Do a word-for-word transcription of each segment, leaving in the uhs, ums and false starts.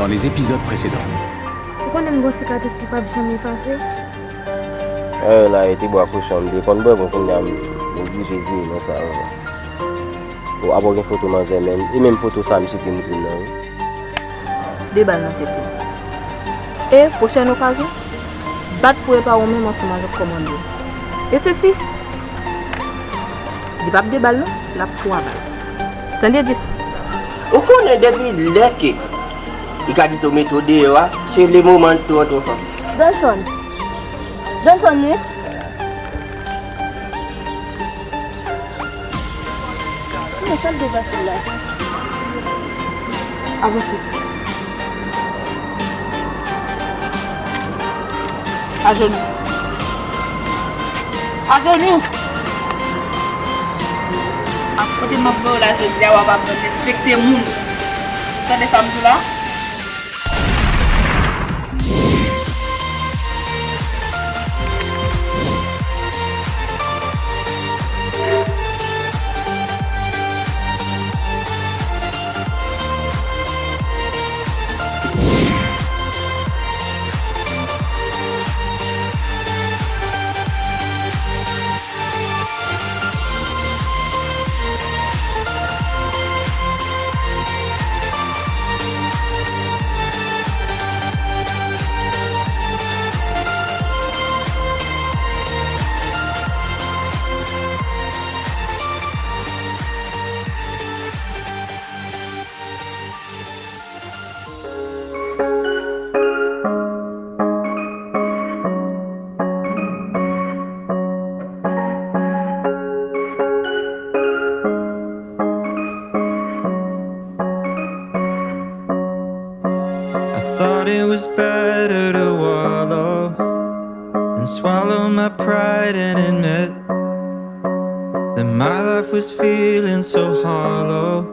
Les épisodes précédents. Ou konnen m gon sikatris ki p ap janm efase. Ayè la, e ti bwa kochon m te konn bwè, bon, kounye a m oblije vire nan sa ankò. Bon, apa w gen foto manzè menm, e menm foto sa misye te montre m nan, wi. De bal nan tèt li. E, pwochèn okazyon, bat pou e pa ou menm ansanm avèk kòmandè. E sesi, li p ap de bal non, l ap twa bal. Tande dis. Ou konnen depi lè ke Ricarlito mete w deyò a, se le moman l tou antre anfòm. Johnson. Johnson, wi. Kòman sa l te pase la? Avanse. Ajenou. Ajenou. Ak kote m ap voye w la jodi a, w ap aprann respekte moun. Tande sa m di w la? I thought it was better to wallow and swallow my pride and admit that my life was feeling so hollow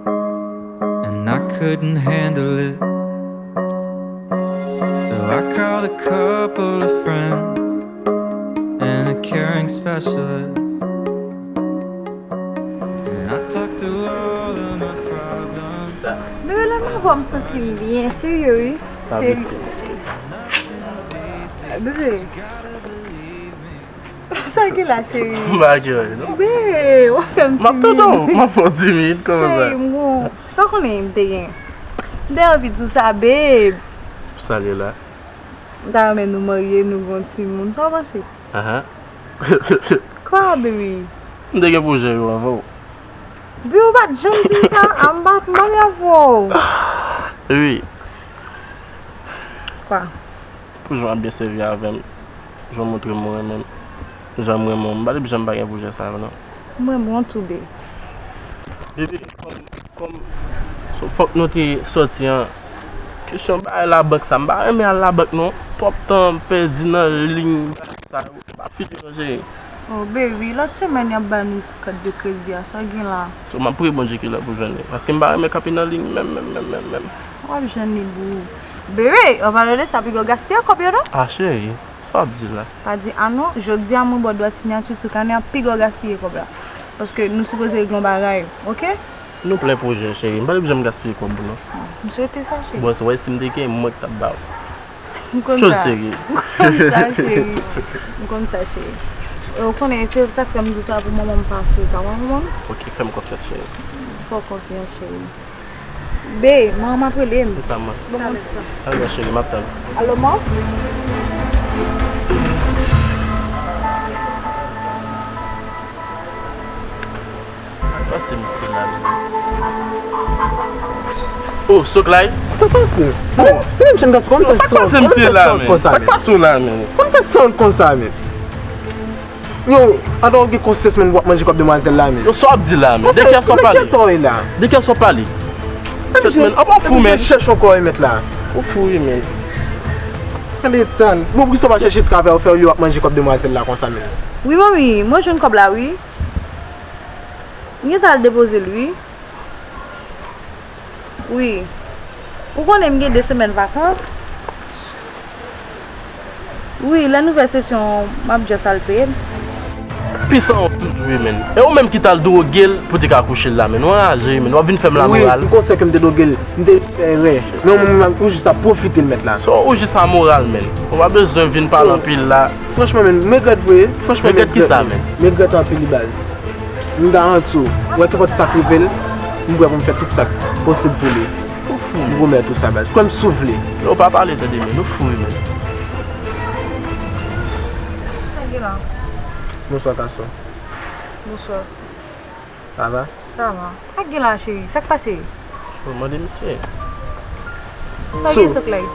and I couldn't handle it. So I called a couple of friends and a caring specialist. And I talked through all of my problems. Bebe, lè m avè w, m santi m byen, serye, wi. Serye, cheri. Bebe. Sa ki la, cheri? M pa gen anyen, non. Bebe, w ap fè m timid. M ap tande w, m ap fè w timid, kòman sa? Cheri, m gon, sa w konnen m te gen. M te anvi di w sa, babe. Sa gen la? M ta renmen nou marye, nou gon timoun. Sa w panse? Ahan. Kwa, baby? M te gen pwojè yo anvan w. Baby, ou pa t janm di m sa. A, m pa t, m pa t avè w. Baby. Kwa? Pou jan w ap byen sèvi avè m, jan w montre m ou renmen m, jan m renmen w, m pa t janm pa gen pwojè sa yo, non. M renmen w tou, baby. Baby, kòm, kòm, so, fòk nou te sòti an. Kesyon bagay labank sa, m pa renmen al labank, non. Twòp tan m pèdi nan liy bagay sa yo. Pa fini non, cheri. Oh, baby, lòt semèn y ap ba nou kat de kredi a, sa gen la? So, m ap priye Bondye ki lè pou jwenn li. Paske m pa renmen kanpe nan liy menm, menm, menm, menm, menm. W ap jwenn li, boo. Baby, an palan de sa, piga w gaspiye kòb yo, non? Ah, cheri, sa w ap di la? Pa di ah non, jodi a mwen ba w dwa sinyati sou kanè a, piga w gaspiye kòb la. Paske nou sipoze regle yon bagay, oke? Nou plen pwojè, cheri. M pa t ap janm gaspiye kòb ou, non. Ah, m swete sa, cheri. Bon, si w wè si m te gen, mwen ki t ap ba w. M konn sa. Serye. M konn sa, cheri. M konn sa, cheri. E, ou konnen, se sa k fè m di w sa pou manman m pa sou sa, w konprann? Ok, fè m konfyans, cheri. Fè w konfyans, cheri. Be, manman m ap rele m. Se sa, mwen. Ban m yon ti tan. Alò, cheri, m ap tann. Alo, mò? Sa k pase misye la menm? Oh, Soklay? Sa k pase? Oh. Menm, menm jèn gason, kòman fè sound konsa? Sa k pase misye la menm? Sa k pase w la menm? Kòman fè sound konsa menm? Yo, andan w gen konsyans menm w ap manje kòb demwazèl la menm. Yo, sa w ap di la menm? De kiyès w ap pale? De kiyès w ap pale? Kèt menm, apa w fou menm? Chèch ankò remèt la. Ou fou wi menm. Tande, tann. Bon, poukisa w pa chèche travay ou fè olye w ap manje kòb demwazèl la konsa menm? Wi, manmi, mwen jwenn kòb la, wi. M gentan al depoze l, wi. Wi. Ou konnen m gen de semèn vakans? Wi, lè nou fè sesyon, m ap just al peye l. Pi sanwont, Wi, men. E ou menm ki t al dwoge l pou te ka kouche l la, men. Ou anraje, men. W ap vin fè m lamoral. Wi, m konsyan ke m te dwoge l. M te fè erè. Men ou menm, ou jis ap pwofite l, mèt la. So, ou jis amoral, men. Ou pa bezwen vin pale anpil la. Franchman, men, m regrèt vre. Franchman, m regrèt kisa, men? M regrèt anpil, baz. M garanti w, wè, kenpòt sa k rive l, m prè pou m fè tout sa k posib pou li. Ou fou. M pwomèt ou sa, baz. Kwè m si w vle. Yo, pa pale, tande, men. Ou fou, men. Sa gen la? Bonswa, gason. Bonswa. Sa va? Sa va. Sa k gen la, cheri? Sa k pase? Yo, mande misye. Sa w gen, Soklay?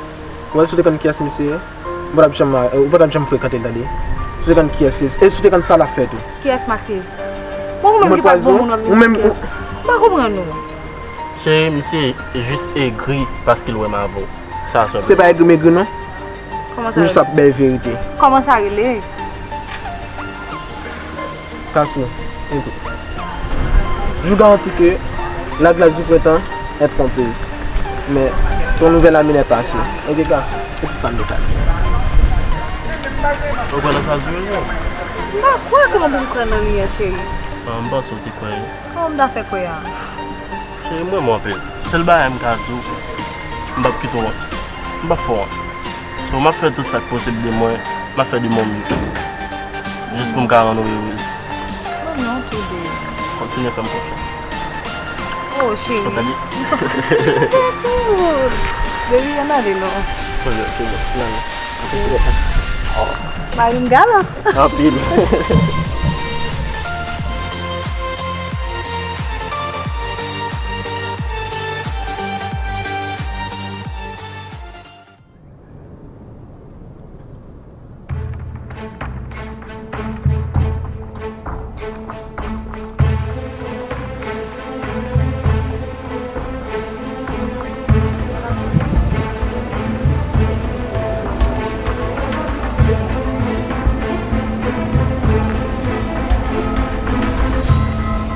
Wè, si w te konn kiyès misye ye, ou pa t ap janm, ou pa t ap janm frekante l, tande. Si w te konn kiyès li ye, e si w te konn sa l ap fè tou. Kiyès Matye? Bon, ou menm ki pa t bon moun, w ap vin di kiyès. M pa konprann ou. Cheri, misye jis egri paske l wè m avè w. Sa sèl. Se pa egri m egri non. Kòman sa rele? M jis ap bay verite. Kòman sa rele? Gason, écoute. Je vous garantis que la glace du printemps est trompeuse. Mais ton nouvel ami n'est pas sûr. Ok, gason, écoute ça, Michael. Ou kwè nan sa di yo? M pa kwè kòman pou m kwè nan li an, cheri. Ah, m panse w te kwè. Kòman m ta fè kwè a? Cheri, m renmen w anpil. Sèl bagay m ka di w, m p ap kite w wont. M p ap fè w wont. So, m ap fè tout sa k posib de mwen, m ap fè de mon mieux. Jis pou m ka rann ou erez. Oh non, tou de. Kontinye fè m konfyans. Oh, cheri. Ou tande? Baby, ann ale non. Ok, ok, bon, n ale. Mari m galan. Anpil.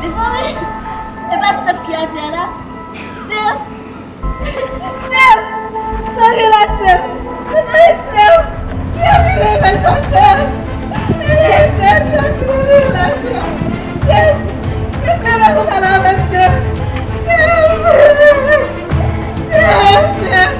Mezanmi, e pa Steph ki atè a la? Steph! Steph! Sa gen la, Steph? Steph! Steph! Steph! Steph! Steph! Steph! Steph! Steph!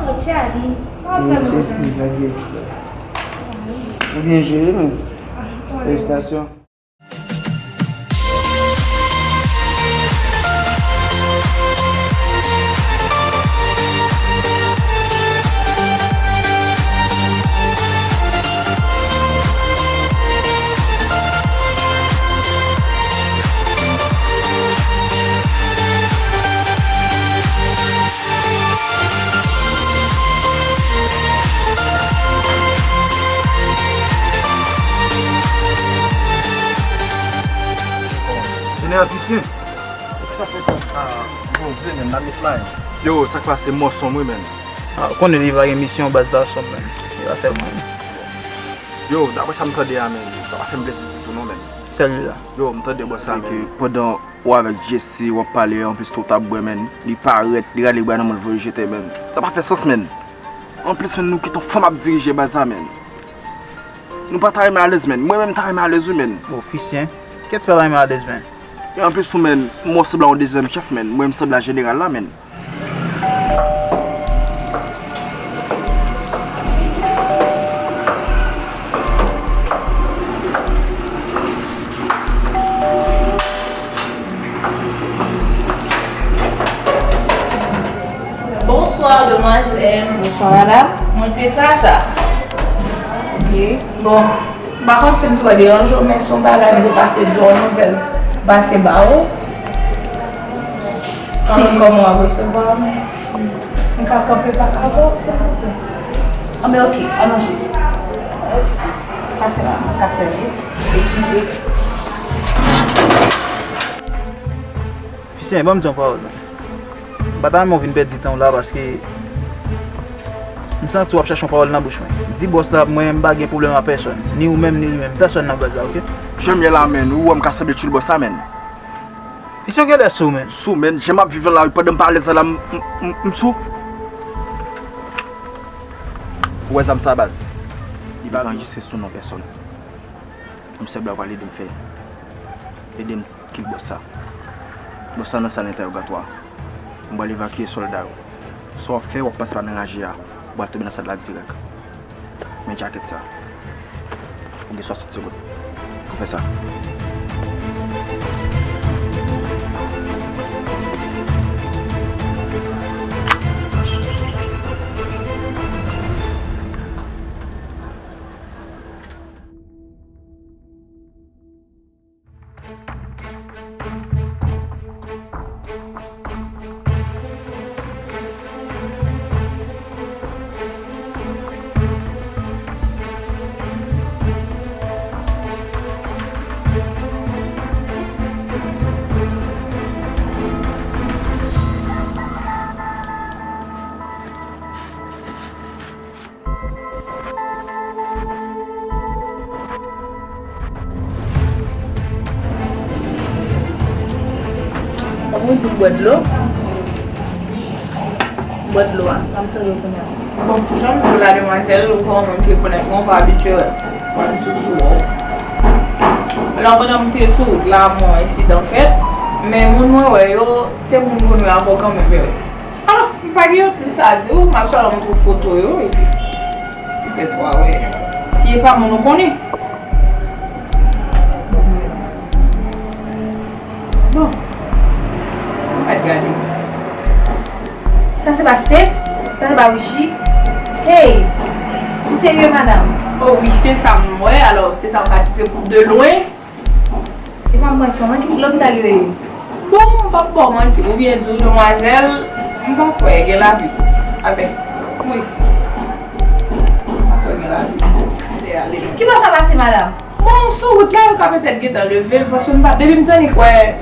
Oh, Charlie, sa w ap fè mwen konsa? Ou byen jere, men. Felisitasyon. Jeneral Christian. Sa fè tan. Ah, Bondye, men, la met la. Yo, sa k pase, mòso m wi, men. Ah, ou konnen li pa gen misyon baz la, sòm, men. Li pa fè mwen. Yo, daprè sa m tande a, men, sa pa fè m plezi ditou non, men. Sèl li la. Yo, m tande bòs la, men. Pandan ou avèk Jesse, w ap pale, anplis tou w t ap bwè, men. Li parèt, li rale bra nan men l, voye jete, men. Sa pa fè sans, men. Anplis, men, nou kite yon fanm ap dirije baz la, men. Nou pa ta renmen alèz, men. Mwen menm, m ta renmen alèz, wi, men. Bon, Fisyen, kiyès ki pa ta renmen alèz, men? E anplis, ou, men, mwen sanble a yon dezyèm chèf, men. Mwen, m sanble a jeneral la, men. Bonswa, demwazèl. Bonswa, madanm. Mwen se Sacha. Ok. Bon, m pa konn si m twò deranje w, men se yon bagay m te pase di w, yon nouvèl m pase ba ou. Kòman, kòman w ap resevwa m? M ka kanpe pa avè w, silvouplè? Anben, ok, ann antre. Mèsi. Pase la, m ka fè vit. Eskize. Fisyen, ban m di yon pawòl, non. M pa ta renmen w vin pèdi tan w la paske M santi w ap chache yon pawòl nan bouch mwen. Di bòs la, mwen, m pa gen pwoblèm ak pèsonn. Ni ou menm, ni li menm. Pèsonn nan baz la, oke? Jan m ye la, menn, ou wè m ka sanble tchoul bòs la, menn. Misye genlè sou, menn. Sou, menn. Jan m ap viv nan lari pandan m pa alèz la, m, m, m, m sou. Ou wè zam sa, baz? Li pa anrejistre sou non pèsonn. M sèl bagay w pral ede m fè. Ede m kill bòs sa. Bòs sa nan sal entèwogatwa. M pral evakye sòlda yo. Sa w ap fè, w ap pase pa nan raje a. Ou pral tonbe nan sal la dirèk. Men djakèt sa. Ou gen swasant segonn pou fè sa. Kòman w di m bwè dlo? Bwè dlo a, m ap tande w kounye a. Bon, jan m di w la, demwazèl, ou pa yon moun ki rekonèt mwen, ou pa abitye wè m. Mwen, m toujou wè w. Alò, pandan m te sou wout la, yon ensidan fèt, men moun mwen wè yo, se moun m konn wè avè w kanmenm yo ye. Ah, m pa gen anplis a di w, m ap sèlman montre w foto yo, epi petèt w a wè. Si e pa moun ou konnen. Bon, m pa t gade. Sa se pa Steph? Sa se pa Richi? Hey! Ou serye, madanm? Oh wi, se sa m wè, alò, se sa m ka titre pou de lwen. E pa mwen sèlman ki lopital yo ye. Bon, m p ap ba w manti, pou byen di w, demwazèl, m pa kwè gen lavi. Amen. Wi. M pa kwè gen lavi. Lè ale. Ki bò sa pase, madanm? Bon, sou wout la, yo ka petèt gentan leve l, paske m pa, depi m tande kwè.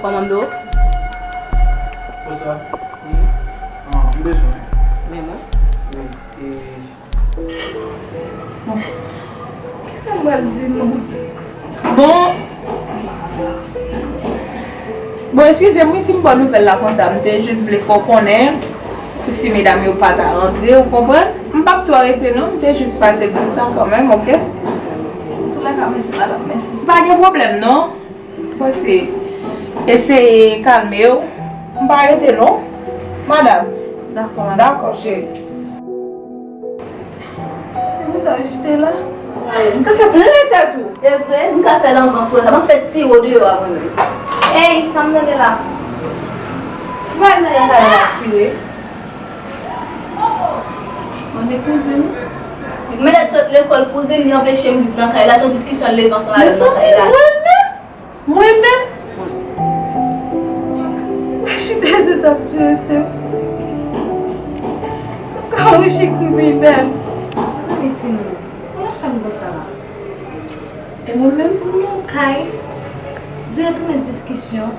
Kòmandan? Bonswa. Wi. Ah, m bezwen. Men mwen? Wi. E, Kisa m pral di nou? Bon. Bon, eskize m wi si m ba w nouvèl la konsa. M te jis vle fè w konnen pou si medam yo pa ta rantre, ou konprann? M p ap twò rete non, m te jis pase di w sa kanmenm, oke? Antoulèka, mèsi madanm, mèsi. Pa gen pwoblèm non. Panse, eseye kalme w. M pa rete non, madanm. Dakò, madanm. Dakò, cheri. Se pou sa w jete la? Ay, m ka fè plen tèt ou. E vre, m ka fè l anvan frè sa. M ap fè tire w deyò a mwen menm. Ey, sa m tande la? Ki bagay m tande la, tire? Mande kouzin. Mennaj sot lekòl, kouzin li anpeche m viv nan kay la. Se yon diskisyon l leve ansanm avè m nan kay la. Mwen menm? Mwen menm? Chita se t ap tiye Steph. Kaka Richi kriminèl. Mezanmi, timoun, sa w ap fè m konsa la? E mwen menm pou m nan kay, vire tounen diskisyon.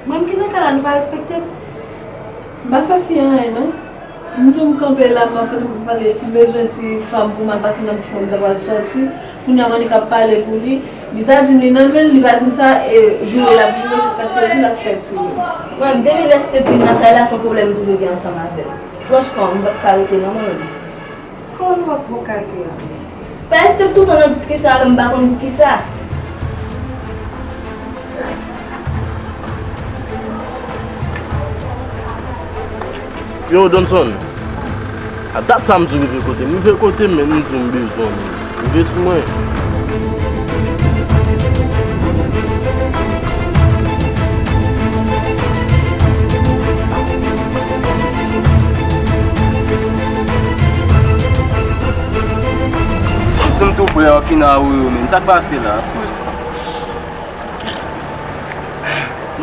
Mwen menm ki nan kay la, nou pa respekte m. M pa fè fi a anyen non. M tou m kanpe la, m ap tande m pale, m bezwen ti fanm pou m al pase nan bouch mwen, m ta pral sòti. Kounye a, Monica ap pale pou li. Li ta di m li nan men l, li pa di m sa, e joure l ap joure jiskaske l di l ap fè tire. Mwen, depi lè Steve vin nan kay la, se yon pwoblèm m toujou gen ansanm avè l. Franchman, m p ap ka rete non, mwen menm. Kòman nou p ap ka rete la? Pè Steve tout tan nan diskisyon avè m, m pa konn poukisa. Yo, Donson, a dat sa m di w rive kote m. Rive kote m, men m di w m bezwen w, men. Rive sou mwen. Ou di m tou prè an final wi, men sa k pase la?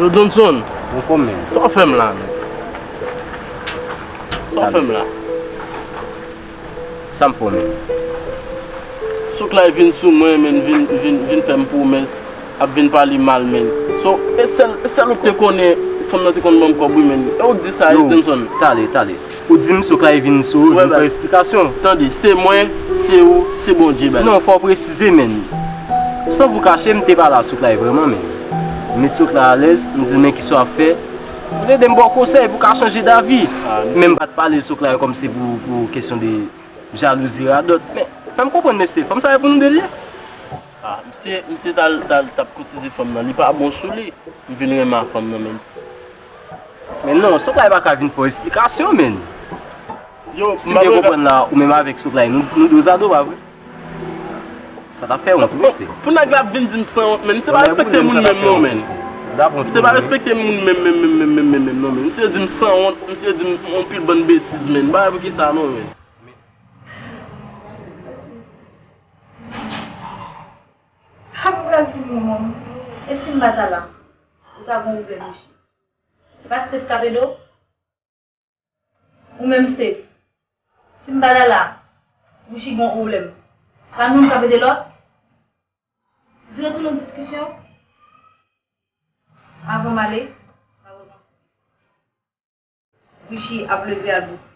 Yo, Donson. Anfòm, men. Sa w fè m la, men? Sa w fè m la? Sa m fè w menm? Soklay vin sou mwen, men vin, vin, vin fè m pwomès, ap vin pale mal, men. So, e sèl, e sèl ou k te konnen, fanm nan te konn ban m kòb, wi, men. E ou k di sa, Yo, Estenson? Tale, tale. Ou di m Soklay vin sou ou, vin fè esplikasyon. Tande, se mwen, se ou, se Bondye, baz. Non, fò w presize, men. San vou kache, m te pale a Soklay vrèman, men. M met Soklay alèz, m di l, men kisa w ap fè? Vle ede m ba w konsèy pou w ka chanje davi. Men m pa t pale Soklay kòmsi pou, pou kesyon de jalouzi radòt. Men, fè m konprann, mesye, fanm sa e pou nou de l ye? Ah, misye, misye t al, t al, t ap koutize fanm nan. Li pa bon sou li. M vin renmen a fanm nan, men. Men non, Soklay pa ka vin fè w esplikasyon, men. Yo, si m byen konprann la, ou menm avèk Soklay, nou, nou dozado, pa vre? Sa t ap fè wont wi, mesye. Pou nèg la ap vin di m sanwont, men misye pa respekte moun menm non, men. Misye pa respekte moun menm, menm, menm, menm, menm, menm, menm non, men. Misye di m sanwont, misye di m yon pil bann betiz, men. M pa wè poukisa non, men. Sa pou pral di m, manman? E si m pa ta la? Ou ta gon pwoblèm, Richi. E pa Steph k ap ede w? Ou menm Steph, si m pa ta la, Richi gon pwoblèm. Pa nou k ap ede lòt? Vire tounen diskisyon. Avan m ale, m ap repanse. Richi ap leve al bouste.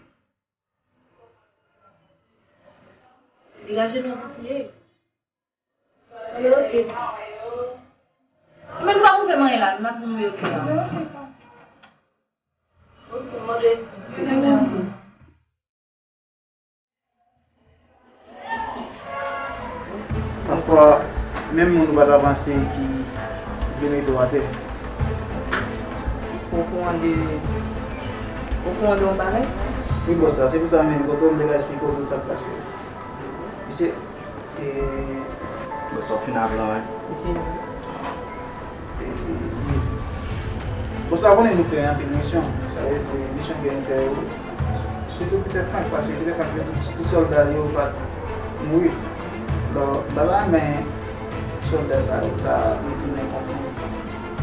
Degaje nou avanse. Yo, oke. Men nou pa pou fè m anyen la, nou ap di nou yo oke la. Oke, mande. Pafwa, menm moun ou pa t avanse ki vle mete w atè. Okouran de, okouran de yon bagay? Wi, bòs la, se pou sa menm, kote w m te ka esplike w tout sa k pase. Misye, E, bon, sa w fin ak lan, wi. E, e, e, bon, sa w konnen nou fè anpil misyon. Sa vle di, misyon ke nou fè yo, sitou Peter Frank, paske Peter Frank, tout, tout sòlda li yo pa t mouri. Alò, m pa ta renmen sòlda sa yo ta retounen kont nou.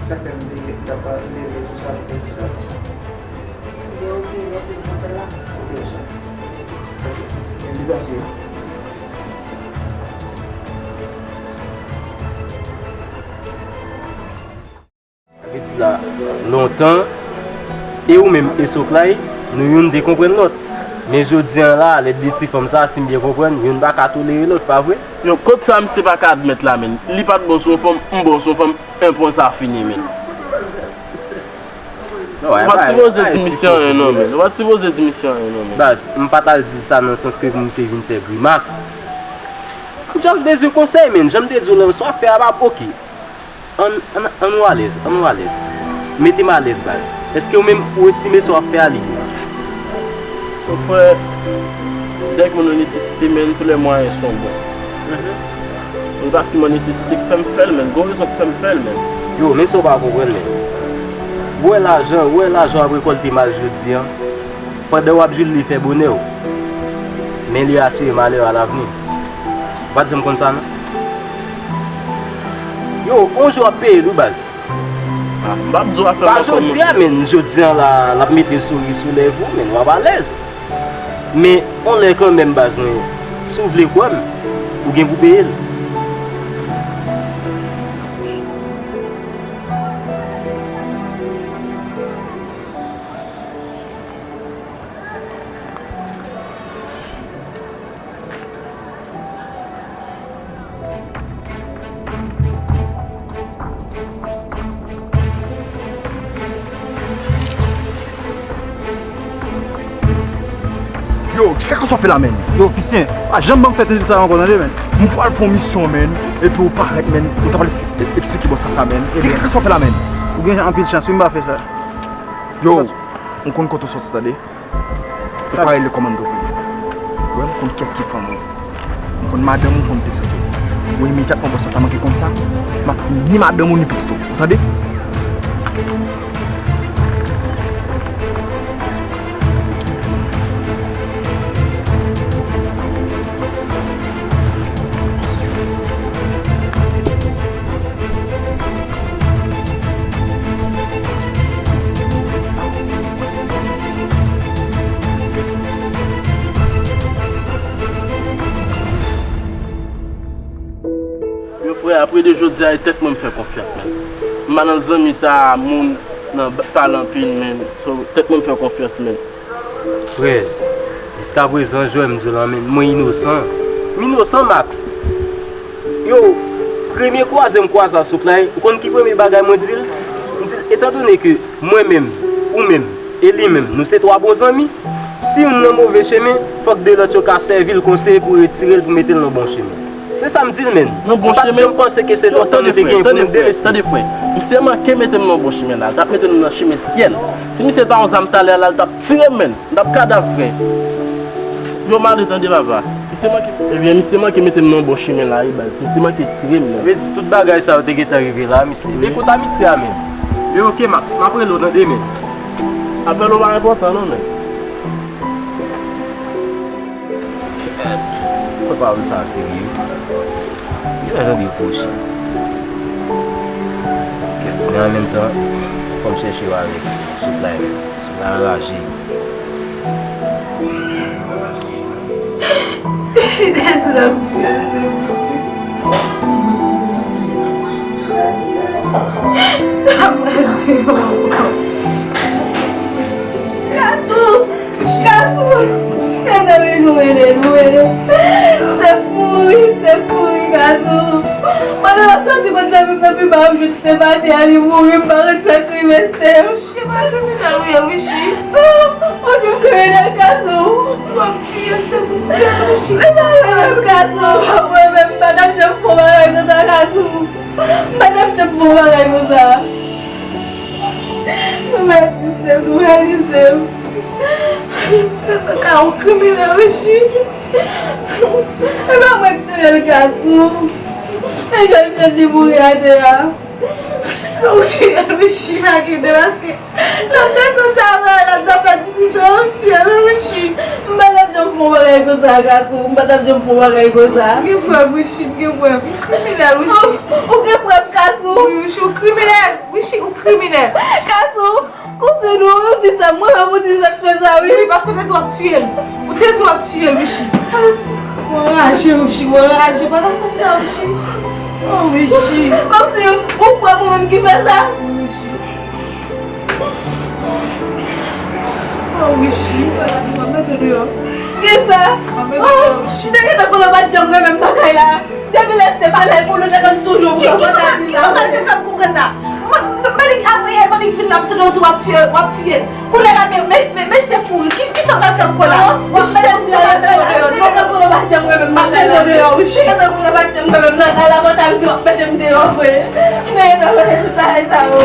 Se sa k fè m te, m t ap leve tou sa, tou sa. Yo, oke, mèsi pou konsèy la. Oke, sa. Oke. Byen, li pase. Sa vle di la, lontan, e ou menm e Soklay, nou youn te konprann lòt. Men jodi a la, lè de ti fanm sa, si m byen konprann, youn pa ka tolere lòt, pa vre? Yo, kot sa misye pa ka admèt la, men. Li pa t bon sou yon fanm, m bon sou yon fanm, en pwen sa fini, men. Ou pa t sipoze di misye anyen non, men. Ou pa t sipoze di misye anyen non, men. Baz, m pa t al di l sa nan sans ke pou misye vin fè grimas. M just bezwen konsèy, men. Jan m te di w lan, sa w ap fè a pa oke. Ann, ann, ann ou alèz, ann ou alèz. Mete m alèz, baz. Èske ou menm ou estime sa w ap fè a li byen? Mon frè, dès que mon nécessité, men tous les moyens sont bons. Men paske mon nesesite k fè m fè l, men. Gon rezon k fè m fè l, men. Yo, men sa w pa konprann, men. Ou wè lajan, ou wè lajan w ap rekòlte mal jodi a. Pandan w ap jwi l, li fè bonè w. Men li asire malè a lavni. Ou pa t janm konn sa, non? Yo, on jou w ap peye l, wi, baz. Ah, m p ap di w afè m ankò, monchè. Pa jodi a, men, jodi a la, l ap mete souri sou lèv ou, men, w ap alèz. Men, on lè kanmenm, baz mwen, si w vle kwè m, ou gen pou peye l. Yo, ki kaka sa w fè la, menn? Yo, Fisyen, pa janm ban m fè tande sa ankò, tande, menn. M fò al fè yon misyon, menn, epi w parèt, menn, ou t ap al es-, eksplike bòs la sa, menn. Ki kaka sa w fè la, menn? Ou gen anpil chans, wi, m pa fè sa. Yo, m konn kote w soti, tande. Ou pa rele kòmandan vre. Ou wè, m konn kiyès ki fanm ou. M konn madanm ou, m konn pitit ou. Mwen, imedyatman, bòs la ta manke konn sa, m ap ni madanm ou, ni pitit ou. Ou tande? Yo, frè, apre de jodi a, e tèt mwen m fè konfyans, menn. M pa nan zanmi ta moun nan ba-, pale anpil, menn. So, tèt mwen m fè konfyans, menn. Frè, jiskaprezan, jan m di w la, menn, mwen inosan. M inosan, Max. Yo, premye kwaze m kwaze a sou Clay, ou konn ki premye bagay mwen di l? M di l, etandone ke mwen menm, ou menm, e li menm, nou se twa bon zanmi, si youn nan move chemen, fòk de lòt yo ka sèvi l konseye pou retire l, pou mete l nan bon chemen. Se sa m di l, menn. Nan bon chemen? M pa t janm panse ke se lontan nou te genyen pou nou delese. Tande, frè. Misye manke mete m nan bon chemen la. L t ap mete m nan chemen syèl. Si misye ta yon zam talè a la, l t ap tire m, menn. M t ap kadav, frè. Yo, m ale, tande, papa. Misye manke, ebyen, misye manke mete m nan bon chemen la, wi, baz. Misye manke tire m, menn. Vle di tout bagay sa yo te gentan rive la, misye. Wi. Ekout amitye a, menn. Yo, oke, Max, m ap rele w nan demen. Apèl ou pa enpòtan, non, menn. Kòd pa wè sa serye. Gen jan de pwoche. Kèt, men an menm tan, fò m chèche yo avèk Souplay menm. Souplay anraje. Chita sou la, sa m di yo. Kazou! Kazou! Mezanmi, nou rele, nou rele. Steph mouri, Steph mouri, Kazou. Pandan m ap soti kot zanmi m nan, pi ba m jwenn Steph atè a, li mouri, m pa konn sa k rive Steph. Ou di m kriminèl ou ye, Richi. Ou di m kriminèl, Kazou. Ou di w ap tiye Steph, ou tiye Richi. Mezanmi, menm Kazou, mwen menm, m pa t ap janm fè yon bagay konsa, Kazou. M pa t ap janm fè yon bagay konsa. Nou mèt di Steph, nou mèt di Steph. Kaka, ou kriminèl, Richi. E pa mwen k touye l, Kazou. E jèn fi a li mouri atè a. Ou touye l, Richi, pa gen de paske l ap desann sa avè l, l ap nan pèdi sisyon, ou touye l, Richi. M pa t ap janm fè yon bagay konsa, Kazou. M pa t ap janm fè yon bagay konsa. M gen prèv, Richi, m gen prèv. Ou kriminèl, Richi. Ou, ou gen prèv, Kazou? Wi, Richi, ou kriminèl. Richi, ou kriminèl. Kazou, kouzen ou, ou di sa, mwen menm ou di sa k fè sa, wi. Wi, paske ou te di w ap tiye l. Ou te di w ap tiye l, Richi. Ou anraje, Richi, ou anraje. Pa nan fè m sa, Richi. Oh, Richi. Kòmsi ou kwè mwen menm ki fè sa? Wi, Richi. Oh, Richi, w ap mete deyò. Kisa? W ap mete deyò, Richi. M te gentan konnen w pa t janm renmen m nan kay la. Depi lè se te pa lè pou nou te konn toujou pran fantasi la. Kisa w pral fè fè m konprann la? Manik ap, Manik vin la, m tande w di w ap tiye, w ap tiye l. Kounye a la, men, men, men, men Steph mouri. Ki, kisa w pral fè m kounye a? Richi, se ou ki pral mete w deyò, non? M te gentan konnen w pa t janm renmen m nan kay la. Mete w deyò, Richi. M te gentan konnen w pa t janm renmen m nan kay la, mwen t ap di w ap mete m deyò vre. M te gentan konnen tout bagay sa yo.